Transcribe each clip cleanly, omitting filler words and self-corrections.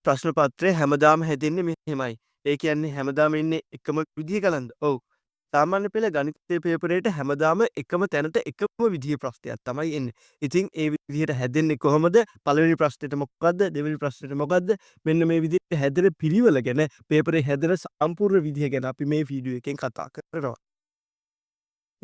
ප්‍රශ්න පත්‍රය හැමදාම හැදෙන්නේ මෙහෙමයි. ඒ කියන්නේ හැමදාම ඉන්නේ එකම විදිහ කලන්ද? ඔව්. සාමාන්‍ය පෙළ ගණිතය පේපරේට හැමදාම එකම තැනට එකම විදිහේ ප්‍රශ්නයක් තමයි එන්නේ. ඉතින් ඒ විදිහට හැදෙන්නේ කොහොමද? පළවෙනි ප්‍රශ්නෙට මොකද්ද? දෙවෙනි ප්‍රශ්නෙට මොකද්ද? මෙන්න මේ විදිහට හැදෙන පිළිවෙල ගැන, පේපරේ හැදෙන සම්පූර්ණ විදිහ ගැන අපි මේ වීඩියෝ එකෙන් කතා කරනවා.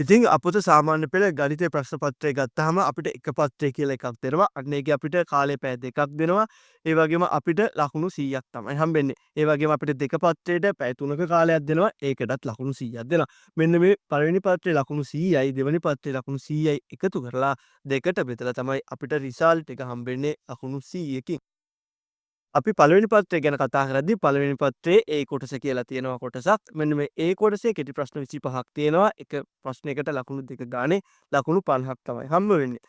ඉතින් අපොත සාමාන්‍ය පෙළ ගණිතය ප්‍රශ්න පත්‍රය ගත්තාම අපිට එක පත්‍රය කියලා එකක් දෙනවා. අන්න ඒකේ අපිට කාලය පැය 2ක් දෙනවා. ඒ වගේම අපිට ලකුණු 100ක් තමයි හම්බෙන්නේ. ඒ වගේම අපිට දෙක පත්‍රයට පැය 3ක කාලයක් දෙනවා. ඒකටත් ලකුණු 100ක් දෙනවා. මෙන්න මේ පළවෙනි පත්‍රයේ ලකුණු 100යි දෙවෙනි පත්‍රයේ ලකුණු 100යි එකතු කරලා දෙකට බෙදලා තමයි අපිට රිසල්ට් එක හම්බෙන්නේ ලකුණු 100කින්. අපි පළවෙනි පත්‍රය ගැන කතා කරද්දී පළවෙනි පත්‍රයේ ඒ කොටස කියලා තියෙනවා කොටසක්. මෙන්න මේ ඒ කොටසේ කෙටි ප්‍රශ්න 25ක් තියෙනවා. එක ප්‍රශ්නයකට ලකුණු 2 ගානේ ලකුණු 50ක් තමයි හම්බ වෙන්නේ.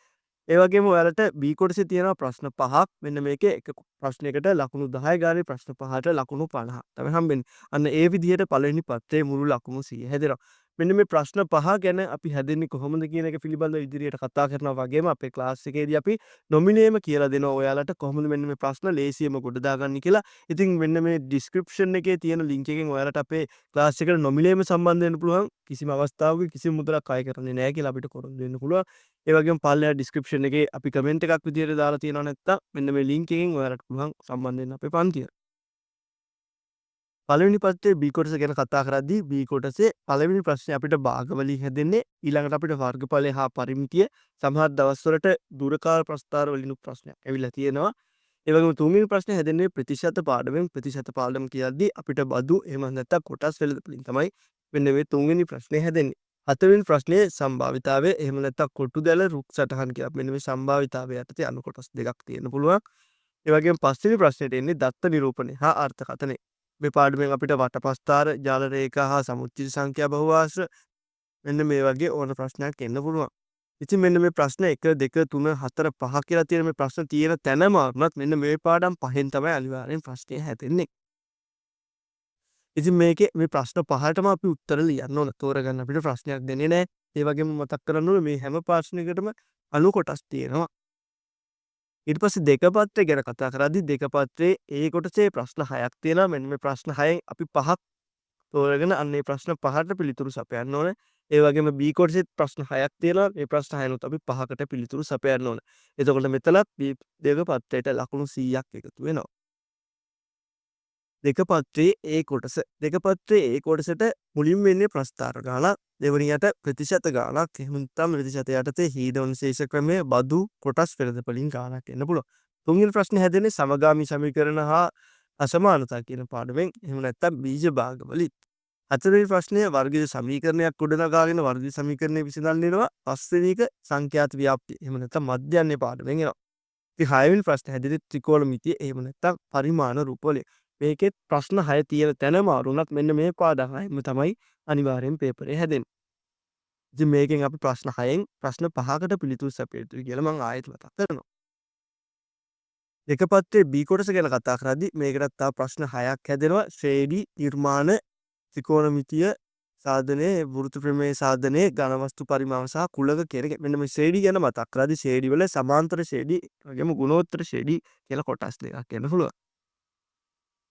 ඒ වගේම ඔයාලට බී කොටසේ තියෙනවා ප්‍රශ්න 5ක්. මෙන්න මේකේ එක ප්‍රශ්නයකට ලකුණු 10 ගානේ ප්‍රශ්න 5ට ලකුණු 50ක් තමයි හම්බෙන්නේ. අන්න ඒ විදිහට පළවෙනි පත්‍රයේ මුළු ලකුණු 100 හැදෙනවා. මෙන්න මේ ප්‍රශ්න 5 ගැන අපි හැදෙන්නේ කොහොමද කියන එක පිළිබඳව ඉදිරියට කතා කරනවා වගේම අපේ ක්ලාස් එකේදී අපි නොමිලේම කියලා දෙනවා ඔයාලට කොහොමද මෙන්න මේ ප්‍රශ්න ලේසියෙන්ම ගොඩ දාගන්නේ කියලා. ඉතින් මෙන්න මේ ඩිස්ක්‍රිප්ෂන් එකේ තියෙන ලින්ක් එකෙන් ඔයාලට අපේ ක්ලාස් එකට නොමිලේම සම්බන්ධ වෙන්න පුළුවන්. කිසිම අවස්ථාවක කිසිම මුදලක් අය කරන්නේ නැහැ කියලා අපිට පොරොන්දු වෙන්න පුළුවන්. ඒ වගේම පල්ලෙහා ඩිස්ක්‍රිප්ෂන් එකේ අපි කමෙන්ට් එකක් විදියට දාලා තියෙනවා, නැත්තම් මෙන්න මේ ලින්ක් එකෙන් ඔයාලට පුළුවන් සම්බන්ධ වෙන්න අපේ පන්තියට. පළවෙනි පත්‍රයේ බී කොටස ගැන කතා කරද්දී බී කොටසේ පළවෙනි ප්‍රශ්නේ අපිට භාග වලින් හැදෙන්නේ. ඊළඟට අපිට වර්ගඵලය හා පරිමිතිය, සමහර දවස්වලට දුරකාල ප්‍රස්ථාර වලිනුත් ප්‍රශ්නයක් ඇවිල්ලා තියෙනවා. ඒ වගේම තුන්වෙනි ප්‍රශ්නේ හැදෙන්නේ ප්‍රතිශත පාඩමෙන්. ප්‍රතිශත පාඩම කියද්දී අපිට බදු එහෙම නැත්නම් කොටස් වෙළඳ වලින් තමයි මෙන්න මේ තුන්වෙනි ප්‍රශ්නේ හැදෙන්නේ. හතරවෙනි ප්‍රශ්නේ සම්භාවිතාවය එහෙම නැත්නම් කොටු දැල රුක් සටහන් කියලා. මෙන්න මේ සම්භාවිතාවය යටතේ අනු කොටස් දෙකක් තියෙන්න පුළුවන්. ඒ වගේම පස්වෙනි ප්‍රශ්නෙට එන්නේ දත්ත නිරූපණය හා අර්ථකථනය. මේ පාඩමෙන් අපිට වටපස්ථාර, ජාල රේඛා හා සමුච්චිත සංඛ්‍යා බහුආශ්‍ර මෙන්න මේ වගේ ඕන ප්‍රශ්නයක් එන්න පුළුවන්. ඉතින් මෙන්න මේ ප්‍රශ්න 1, 2, 3, 4, 5 කියලා තියෙන මේ ප්‍රශ්න තියෙන තැනම වුණත් මෙන්න මේ පාඩම් පහෙන් තමයි අනිවාර්යෙන් ප්‍රශ්නය හැදෙන්නේ. ඉතින් මේකේ මේ ප්‍රශ්න පහටම අපි උත්තර ලියන්න ඕන. තෝරගන්න අපිට ප්‍රශ්නයක් දෙන්නේ නැහැ. ඒ වගේම මතක් කරන්න ඕන මේ හැම ප්‍රශ්නයකටම අනු කොටස් තියෙනවා. ඊට පස්සේ දෙක පත්‍රය ගැන කතා කරද්දී දෙක පත්‍රයේ ඒ කොටසේ ප්‍රශ්න 6ක් තියෙනවා. මෙන්න මේ ප්‍රශ්න 6න් අපි 5ක් තෝරගෙන අන්න ඒ ප්‍රශ්න 5ට පිළිතුරු සපයන්න ඕනේ. ඒ වගේම බී කොටසෙත් ප්‍රශ්න 6ක් තියෙනවා. මේ ප්‍රශ්න 6නුත් අපි 5කට පිළිතුරු සපයන්න ඕනේ. එතකොට මෙතනත් බී දෙක පත්‍රයට ලකුණු 100ක් එකතු වෙනවා. දෙක පත්‍රයේ ඒ කොටස. දෙක පත්‍රයේ ඒ කොටසට මුලින්ම එන්නේ ප්‍රස්ථාර ගානක්, දෙවනියට ප්‍රතිශත ගානක්, එහෙම නැත්නම් ප්‍රතිශත යටතේ හීන ශේෂ ක්‍රමය, බදු, කොටස් වෙළඳපොළින් ගානක් එන්න පුළුවන්. තුන්වෙනි ප්‍රශ්නේ හැදෙන්නේ සමගාමී සමීකරණ හා අසමානතා කියන පාඩමෙන්, එහෙම නැත්නම් බීජ භාග වලින්. හතරවෙනි ප්‍රශ්නය වර්ගජ සමීකරණයක් ගොඩනගාගෙන වර්ගජ සමීකරණය විසඳන්න එනවා. පස්වෙනි එක සංඛ්‍යාත ව්‍යාප්තිය, එහෙම නැත්නම් මධ්‍යන්‍ය පාඩමෙන් එනවා. ඉතින් හයවෙනි ප්‍රශ්නේ හැදෙන්නේ ත්‍රිකෝණමිතිය, එහෙම නැත්නම් පරිමාණ රූප වලින්. මේකෙත් ප්‍රශ්න 6 තියෙන තැන මාරු වුණත් මෙන්න මේ පාඩම් 6ම තමයි අනිවාර්යෙන් පේපරේ හැදෙන්නේ. ඉතින් මේකෙන් අපි ප්‍රශ්න 6න් ප්‍රශ්න 5කට පිළිතුරු සපිය යුතුයි කියලා මං ආයෙත් මතක් කරනවා. දෙක පත්‍රයේ බී කොටස ගැන කතා කරද්දී මේකටත් තව ප්‍රශ්න 6ක් හැදෙනවා. ශ්‍රේණි, නිර්මාණ, ත්‍රිකෝණමිතිය සාධනය, වෘත්ත ප්‍රමේය සාධනය, ඝනවස්තු පරිමාව සහ කුලක කියන එක. මෙන්න මේ ශ්‍රේණි ගැන මතක් කරද්දී ශ්‍රේණි වල සමාන්තර ශ්‍රේණි වගේම ගුණෝත්තර ශ්‍රේණි කියලා කොටස් දෙකක් එන්න පුළුවන්.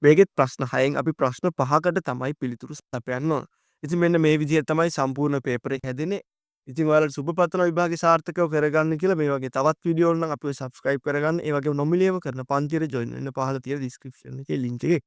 මේකෙත් ප්‍රශ්න 6න් අපි ප්‍රශ්න 5කට තමයි පිළිතුරු සපයන්න ඕන. ඉතින් මෙන්න මේ විදිහට තමයි සම්පූර්ණ පේපර් එක හැදෙන්නේ. ඉතින් ඔයාලට සුබ පතනවා විභාගේ සාර්ථකව කරගන්න කියලා. මේ වගේ තවත් වීඩියෝ වල නම් අපිව සබ්ස්ක්‍රයිබ් කරගන්න. ඒ වගේම නොමිලේම කරන පන්තියට ජොයින් වෙන්න පහළ තියෙන ඩිස්ක්‍රිප්ෂන් එකේ ලින්ක් එකේ.